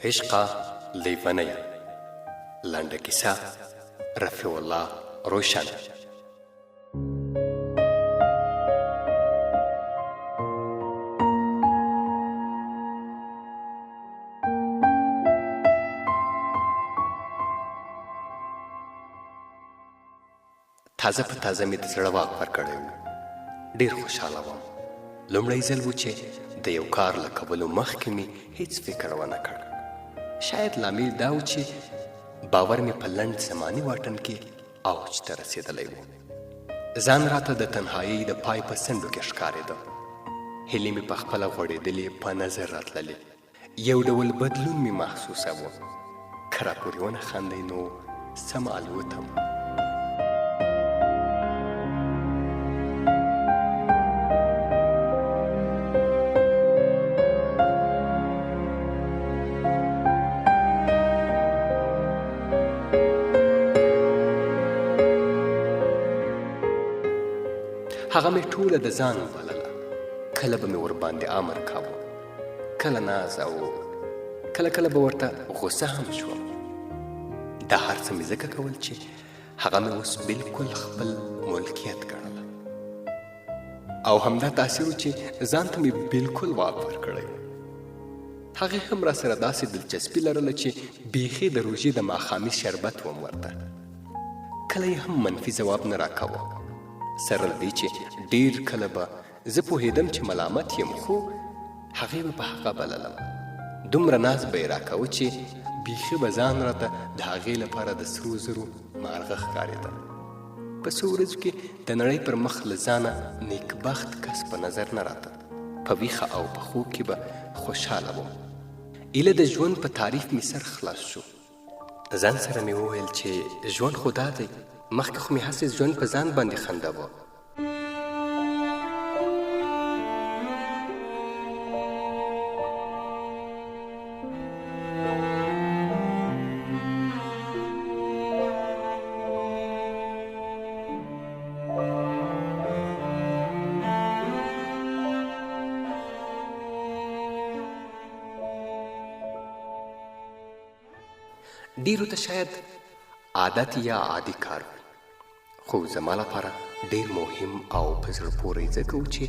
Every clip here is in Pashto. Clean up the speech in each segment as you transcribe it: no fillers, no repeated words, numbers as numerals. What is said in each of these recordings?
عشقه لیونیه لنډه کیسه رفیع الله روشن. تازه په تازه مې د زړه واک ورکړی و. ډېر خوشحاله وم. لومړی ځل و چې د یو کار له کولو مخکې مې هیڅ فکر ونه کړ. شاید لامل دا و چې باور مې په لنډ زماني واټن کې اوج ته رسېدلی و. ځان راته د تنهایۍ د پای په څنډو کې ښکارېده. هیلې مې په خپله غوړېدلې په نظر راتللې. یو ډول بدلون مې محسوساوه. که راپورې ونه خاندئ نو سمه الوتم. هغه مې ټوله د ځان بلله. کله به مې ورباندې امر کاوه، کله ناز او کله کله به ورته غوسه هم شوم. دا هر څه مې ځکه کول چې هغه مې اوس بالکل خپل ملکیت ګڼله او همدا تاثیر و چې ځان ته مې بالکل واک ورکړی و. هغې هم را سره داسې دلچسپي لرله چې بیخي د روژې د ماښامي شربت وم ورته. کله یې هم منفي ځواب نه راکاوه، سره له دې چې ډېر کله به زه پوهېدم چې ملامت یم، خو هغې به په حقه بللم. دومره ناز به یې راکاوه چې بیخي به ځان راته د هغې لپاره د سرو زرو مارغه ښکارېده. په څو ورځو کې د نړۍ پر مخ له ځانه نیکبخت کس په نظر نه راته. په ویښه او په خوب کې به خوشحاله وم. ایله د ژوند په تعریف مې سر خلاص شو. ځان سره مې وویل چې ژوند خو دا دی، مخکې خو مې هسې ژوند په ځان باندې خنداوه. ډیرو ته شاید عادت یا عادي کار وي، خو زما لپاره ډیر مهم او په زړه پورې ځکه و چې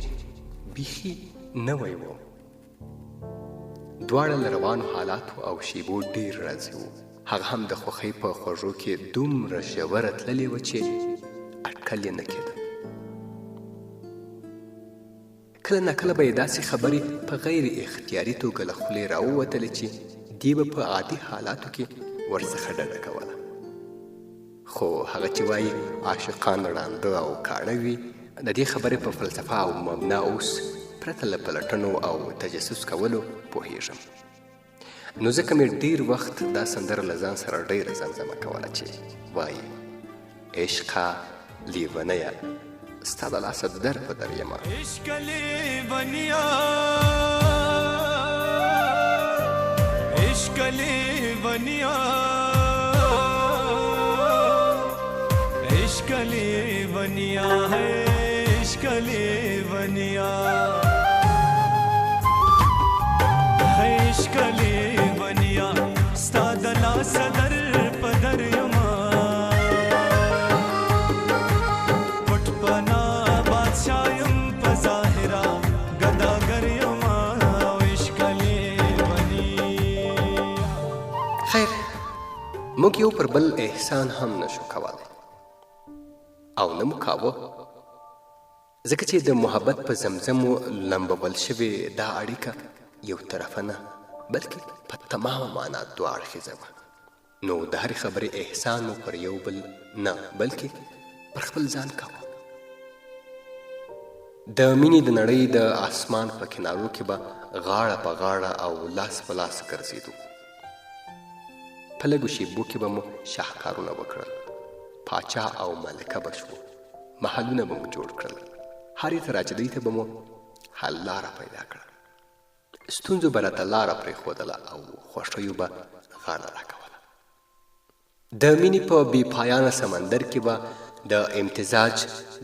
بیخي نوی و. دواړه له روانو حالاتو او شیبو ډیر راضي وو. هغه هم د خوښۍ په خوږو کې دومره ژوره تللې وه چې اټکل یې نه کېده. کله ناکله به یې داسې خبرې په غیر اختیاري توګه له خولې راووتلې چې دې به په عادي حالاتو کې ورڅخه ډډه کوله. خو هغه چې وایي عاشقان ړانده او کاڼه وي، د دې خبرې په فلسفه او مبنا اوس پرته له پلټنو او تجسس کولو پوهېږم. نو ځکه مې ډېر وخت دا سندره له ځان سره ډېره زمزمه کوله چې وایي: عشقه لیونیه ستا له لاسه در په در یمه. عشق لیونیا، عشق لیونیا، عشق لیونیا ہے، عشق لیونیا ہے، عشق لیونیا ستا د لاسه در په در یمه. پټ پناه بادشاه یم، په ظاهره ګداګر یمه، عشق لیونیا. خیر، موږ یو پر بل احسان هم نشو کولی او نه مو کاوه، ځکه چې د محبت په زمزمو لمبول شوې دا اړیکه یو طرفه نه، بلکې په تمامه معنا دوه اړخیزه وه. نو د هرې خبرې احسان مو پر یو بل نه، بلکې پر خپل ځان کاوه. د مینې د نړۍ د آسمان په کنارو کې به غاړه په غاړه او لاس په لاس ګرځېدو. په لږو شیبو کې به مو شاهکارونه وکړل، پاچا او ملکه به شوو، محلونه به مو جوړ کړل، هرې تراژیدۍ ته به مو حل لاره پیدا کړه، ستونزو به راته لاره پرېښودله او خوښیو به غاړه راکوله. د مینې په بې پایانه سمندر کې به د امتزاج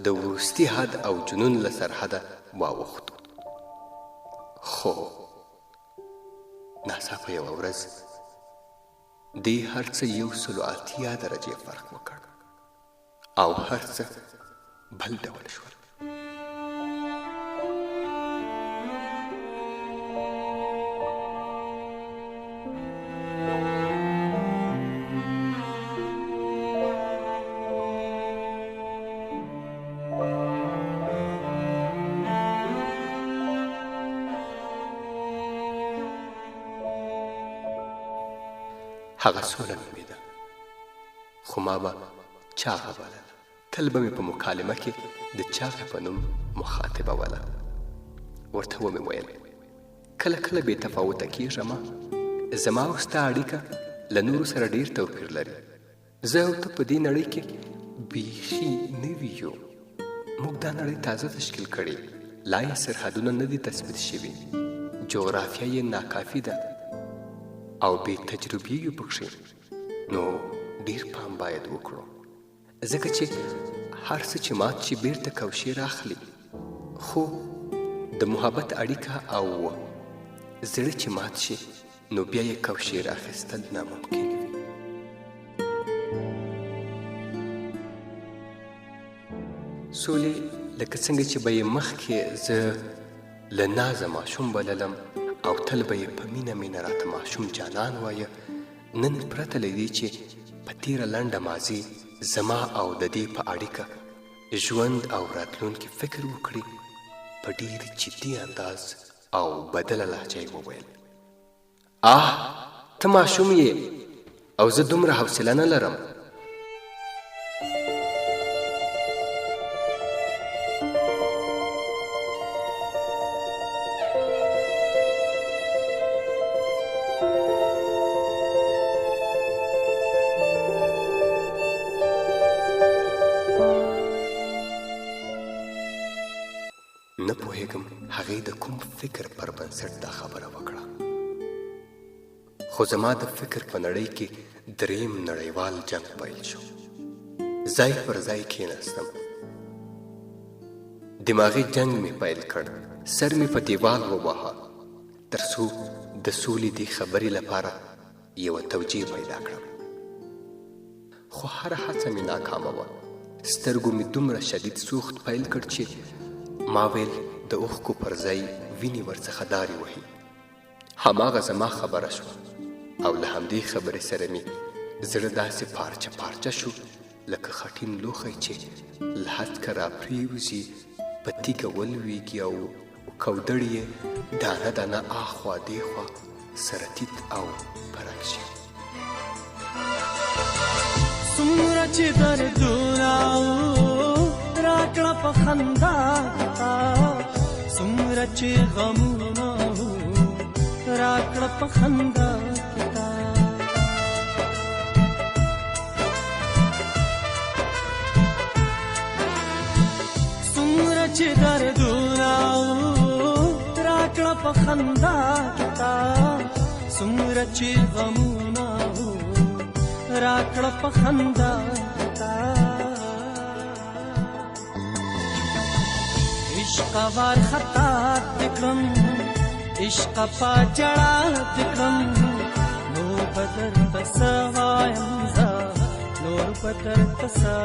د وروستي حد او جنون له سرحده واوښتو. خو ناڅاپه یوه ورځ دې هر څه 180 درجې فرق وکړ او هر څه بل ډول شول. هغه سوله نومېده، خو ما به چاغه بلله. تل به مې په مکالمه کې د چاغې په نوم مخاطبوله. ورته ومې ویل، کله کله بې تفاوته کېږه مه. زما او ستا اړیکه له نورو سره ډېر توپیر لري. زه او ته په دې نړۍ کې بیخي نوي یو. موږ دا نړۍ تازه تشکیل کړې، لا یې سرحدونه نه دي تثبیت شوي، جغرافیه یې ناکافي ده او بې تجربې یو پکښې. نو ډېر پام باید وکړو، ځکه چې هر څه چې مات شي بیرته کوشې راخلي، خو د محبت اړیکه او زړه چې مات شي نو بیا یې کوشې راخیستل ناممکن وي. سولې لکه څنګه چې به یې مخکې زه له نازه ماشوم بللم او تل به یې په مینه مینه راته ماشوم جانان وایه، نن پرته له دې چې په تېره لنډه ماضي زما او د دې په اړیکه ژوند او راتلونکي فکر وکړي، په ډېر جدي انداز او بدله لهجه یې وویل، آه ته ماشوم یې او زه دومره حوصله نه لرم. نه پوهېږم هغې د کوم فکر پر بنسټ دا خبره وکړه، خو زما د فکر په نړۍ کې دریم نړیوال جنګ پیل شو. ځای پر ځای کېناستم، دماغي جنګ مې پیل کړ، سر مې په دیوال وواهه تر څو د سولې دې خبرې لپاره یوه توجیه پیدا کړم. خو هره هڅه مې ناکامه وه. سترګو مې دومره شدید سوخت پیل کړ چې ما ویل د اوښکو پر ځای وینې ورڅخه دارې وهي. هماغه زما خبره شوه او له همدې خبرې سره مې زړه داسې پارچه پارچه شو لکه خټین لوښی چې له هسکه راپرېوځي، په تیږه ولوېږي او کودړې یې دانه دانه آخوا دېخوا سره تیت او پرک شي. څومره چې دردونه راکړه په خندا تا، څومره چې غمونه راکړه په خندا تا، څومره چې دردونه راکړه په خندا تا، څومره چې غمونه راکړه په خندا تا. عشق وار خطا تکړم، عشق په جړا تکړم، نور به درته څه وایم زه، نور به درته څه.